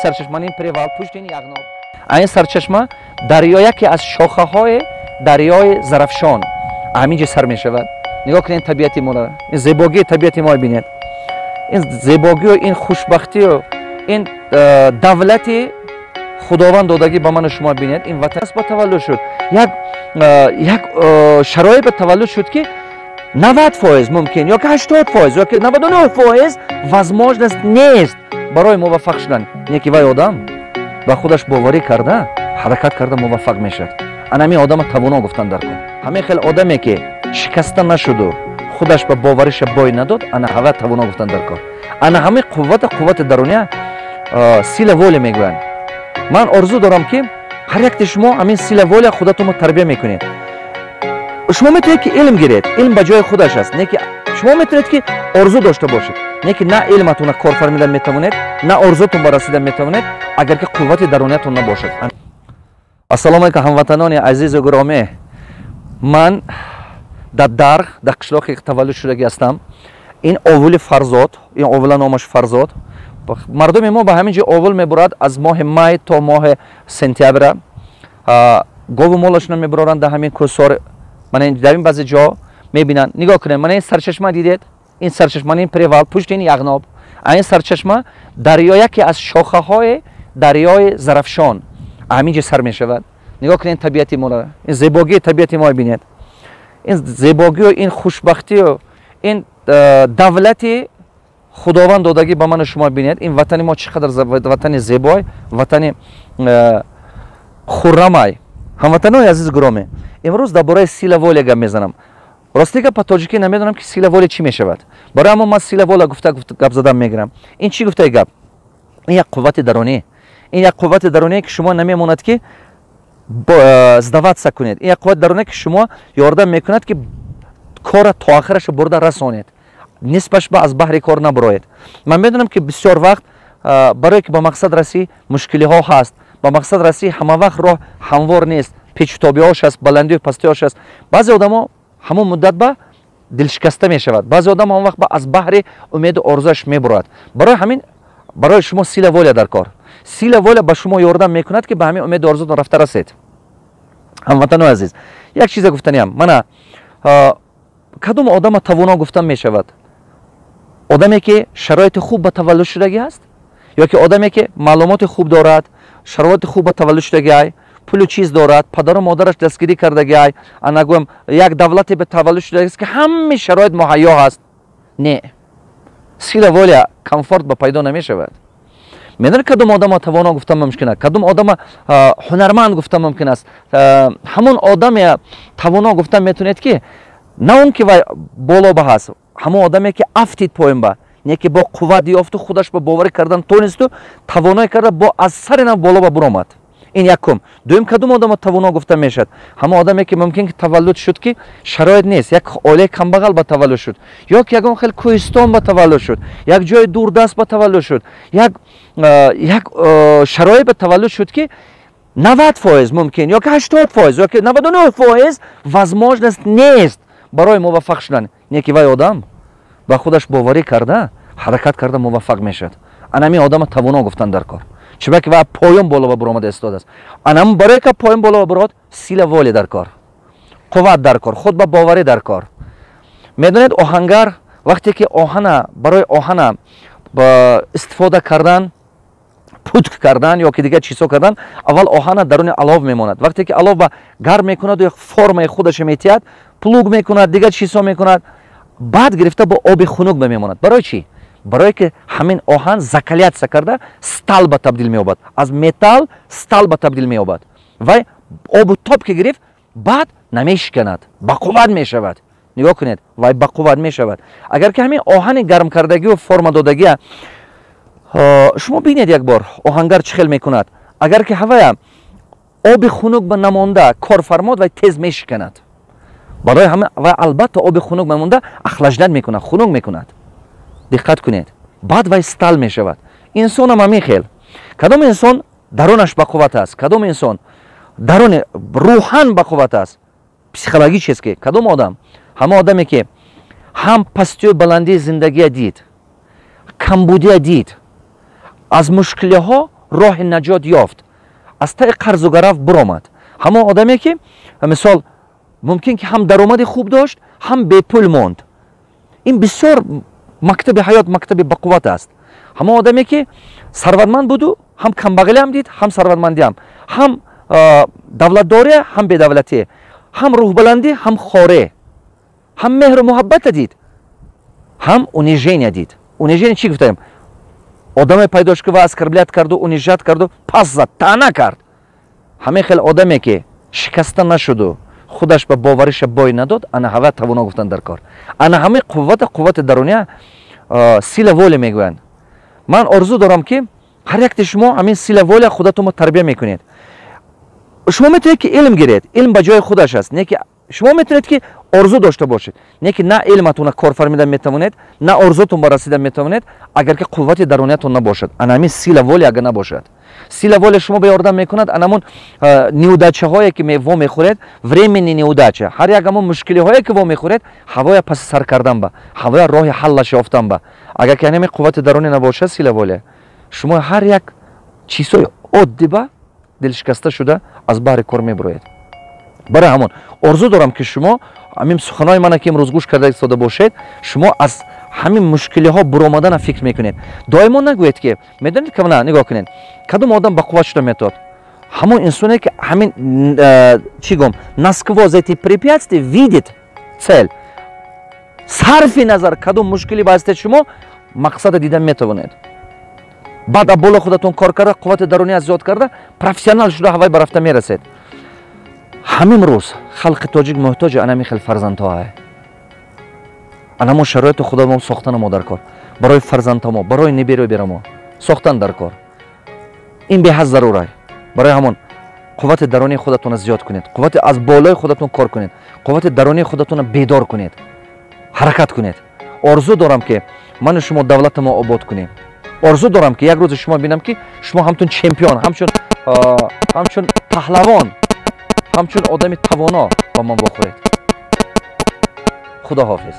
Сарчашма ин привал, пушти ин Яғноб. Ин сарчашма дарё, яке аз шохаҳои дарёи Зарафшон ҳамин ҷо сар мешавад. Нигоҳ кунед табиати моро, ин зебогии табиати мо бинед, ин зебогию ин хушбахтию ин давлати Худованд додагӣ ба ману шумо бинед. Ин ватан ба таваллуд шуд, як шароит ба таваллуд шуд, ки 90% мумкин ё ки 80% ё ки 99% возможность нест барои муваффақ шудан. Не ки вай одам ба худаш боварӣ карда, ҳаракат карда, муваффақ мешавад. Ана ҳамин одама тавоно гуфтан дар кор. Ҳамин хел одаме, ки шикаста нашуду худаш ба бовариша бой надод, ана ҳава тавоно гуфтан дар кор. Ана ҳамин қуввата, қуввати даруния, сила воли мегӯянд. Ман орзу дорам, ки ҳар якти шумо ҳамин сила воля худатонро тарбия мекунед. Шумо метавонед, ки илм гиред, илм ба ҷои худаш аст. Не ки шумо метавонед, ки орзу дошта бошед, не ки на илматонро кор фармидан метавонед, на орзутон ба расидан метавонед, агар ки қуввати даруниятон набошад. Ассалому алайкум, ҳамватанони азизу гиромӣ! Ман дар Дарғ, дар қишлоқи таваллуд шудагӣ ҳастам. Ин овули Фарзод, ин овула номаш Фарзод. Мардуми мо ба ҳамин ҷо овул мебурад аз моҳи май то моҳи сентябра. Гову молашонро мебуроранд дар ҳамин кӯҳсор. Мана дар ин баъзе ҷо мебинанд. Нигоҳ кунед, мана ин сарчашма дидед, ин сарчашма, ин привал, пушти ин Яғноб. Ин сарчашма дарё, яке аз шохаҳои дарёи Зарафшон ҳамин ҷо сар мешавад. Нигоҳ кунед табиати моро, ин зебогии табиати мо бинед, ин зебогию ин хушбахтию ин давлати Худованд додагӣ ба ману шумо бинед. Ин ватани мо чӣ қадар ватани зебой, ватани хуррамай. Ҳамватанои азиз гиромӣ, имрӯз дар бораи сила воля гап мезанам. Рости гап, па тоҷикӣ намедонам, ки сила воля чӣ мешавад. Барои ҳамон ман сила воля гуфта гап задам мегирам. Ин чӣ гуфтаи гап? Ин як қуввати дарунӣ, ин як қуввати даруние, ки шумо намемонад, ки сдаваться кунед. Ин як қуввати даруние, ки шумо ёрдам мекунад, ки кора то охираша бурда расонед, нисбаш ба аз баҳри кор набуроед. Ман медонам, ки бисёр вақт барое ки ба мақсад расӣ, мушкилиҳо ҳаст. Ба мақсад расӣ ҳама вақт роҳ ҳамвор нест, печутобиҳош аст, баландию пастиҳош аст. Баъзе одамо ҳамон муддат ба дилшикаста мешавад, баъзе одам ҳамон вақт ба аз баҳри умеду орзуаш мебурояд. Барои ҳамин барои шумо сила воля дар кор. Сила воля ба шумо ёрдам мекунад, ки ба ҳамин умеду орзутон рафта расед. Ҳамватанои азиз, як чизе гуфтаниям. Мана, кадом одама тавоно гуфтан мешавад? Одаме, ки шароити хуб ба таваллуд шудагӣ аст, ё ки одаме, ки маълумоти хуб дорад, шароити хуб ба таваллуд шудагиай, пулу чиз дорад, падару модараш дастгирӣ кардагиай, ана гӯям, як давлате ба таваллуд шудагиаст, ки ҳамаи шароит муҳайё ҳаст? Не, сила воля комфорт ба пайдо намешавад. Медонед, кадом одама тавоно гуфтан мумкин аст, кадом одама ҳунарманд гуфтан мумкин аст? Ҳамон одаме тавоно гуфтан метавонед, ки на он ки вай боло ба ҳаст, ҳамон одаме, ки афтид поин ба, не ки бо қувват ёфту, худаш ба боварӣ кардан тонисту, тавоное карда, бо аз сари нав боло ба буромад. Ин якум. Дуюм, кадом одама тавоно гуфта мешавад? Ҳамон одаме, ки мумкин ки таваллуд шуд, ки шароит нест, як оилаи камбағал ба таваллуд шуд, ё ки ягон хел кӯҳистон ба таваллуд шуд, як ҷои дурдаст ба таваллуд шуд, як шароит ба таваллуд шуд, ки 90% мумкин ё ки 80% ё ки 99% возможность нест барои муваффақ шудан. Не ки вай одам ба худаш боварӣ карда, ҳаракат карда, муваффақ мешавад. Ана ҳамин одама тавоно гуфтан дар кор. Чунки вай поён боло ба буромада истодааст. Анам барое ка поён боло ба бурод, сила воли дар кор, қувват дар кор, худ ба боварӣ дар кор. Медонед, оҳангар вақте ки оҳана, барои оҳана истифода кардан, путк кардан ё ки дигар чизҳо кардан, аввал оҳана даруни алов мемонад. Вақте ки алов ба гарм мекунаду як формаи худаша метиҳад, плуг мекунад, дигар чизҳо мекунад, баъд гирифта бо оби хунук ба мемонад. Барои чӣ? Барое ки ҳамин оҳан закаляться карда, сталь ба табдил меёбад, аз металл сталь ба табдил меёбад. Вай обу тоб ки гирифт, баъд намешиканад, бақувват мешавад. Нигоҳ кунед, вай бақувват мешавад. Агар ки ҳамин оҳани гармкардагию форма додагия шумо бинед, як бор оҳангар чӣ хел мекунад, агар ки ҳавая оби хунук ба намонда кор фармод, вай тез мешиканад. Барои ҳама вай албатта оби хунук мемонда, охлаждать мекунад, хунук мекунад. Диққат кунед, баъд вай сталь мешавад. Инсонам ҳамин хел. Кадом инсон дарунаш бақувват аст, кадом инсон даруни рӯҳан бақувват аст, психологически? Кадом одам? Ҳама одаме, ки ҳам пастию баландии зиндагия дид, камбудия дид, аз мушкилиҳо. роҳи наҷот ёфт, аз таи қарзу гарав буромад, ҳамон одаме, ки, мисол, мумкин ки ҳам даромади хуб дошт, ҳам бепул монд. Ин бисёр мактаби ҳаёт, мактаби бақувват аст. Ҳамон одаме, ки сарватманд буду, ҳам камбағалиам дид, ҳам сарватмандиам, ҳам давлатдорӣ, ҳам бедавлатӣ, ҳам рӯҳбаландӣ, ҳам хоре, ҳам меҳру муҳаббата дид, ҳам унижения дид. Унижение чӣ гуфтаем? Одаме пайдо шуд, ки ва оскорблять карду, унижать карду, пас зад, таъна кард. Ҳамин хел одаме, ки шикаста нашуду, худаш ба бовариша бой надод, ана ҳава тавоно гуфтан дар кор. Ана ҳамин қуввата, қуввати даруния, сила воли мегӯянд. Ман орзу дорам, ки ҳар якти шумо ҳамин сила воля худатонро тарбия мекунед. Шумо метавонед, ки илм гиред, илм ба ҷои худаш аст, не ки шумо метавонед, ки орзу дошта бошед, не ки на илматона кор фармида метавонед, на орзутон ба расида метавонед, агар ки қуввати даруниятон набошад, ана ҳамин сила воля агар набошад. Сила воля шумо ба ёрдам мекунад анамон неудачаҳое, ки во мехӯред, временный неудача, ҳар як ҳамон мушкилиҳое, ки во мехӯред, ҳавоя паси сар кардан ба, ҳавоя роҳи ҳаллаш ёфтан ба. Агар ки ҳамин қуввати дарунӣ набошад, сила воля, шумо ҳар як чизҳои оддӣ ба дилшикаста шуда, аз баҳри кор мебуроед. Барои ҳамон орзу дорам, ки шумо ҳамин суханои мана, ки имрӯз гӯш карда истода бошед, шумо аз ҳамин мушкилиҳо буромадана фикр мекунед. Доимо нагӯед, ки медонед, ки на. Нигоҳ кунед, кадом одам ба қувват шуда метавад? Ҳамон инсоне, ки ҳамин, чӣ гум, насквозь эти препятствия видит цель. Сарфи назар кадом мушкилӣ ба ҳастед, шумо мақсада дида метавонед. Баъд боло худатон кор карда, қуввати даруния зиёд карда, профессионал шуда, ҳавай ба рафта мерасед. Ҳамин рӯз халқи тоҷик муҳтоҷи анами хел фарзандҳоа. Анамо шароити худамо сохтана мо дар кор, барои фарзандҳомо, барои неберу берамо сохтан дар кор. Ин беҳад зарура. Барои ҳамон қуввати дарунии худатонро зиёд кунед, қуввати аз болои худатон кор кунед, қуввати дарунии худатонро бедор кунед, ҳаракат кунед. Орзу дорам, ки ману шумо давлатамо обод кунем. Орзу дорам, ки як рӯзе шумо бинам, ки шумо ҳамчун чемпион, ҳамчун паҳлавон, ҳамчун одами тавоно ба ман вохӯред. Худо ҳофиз.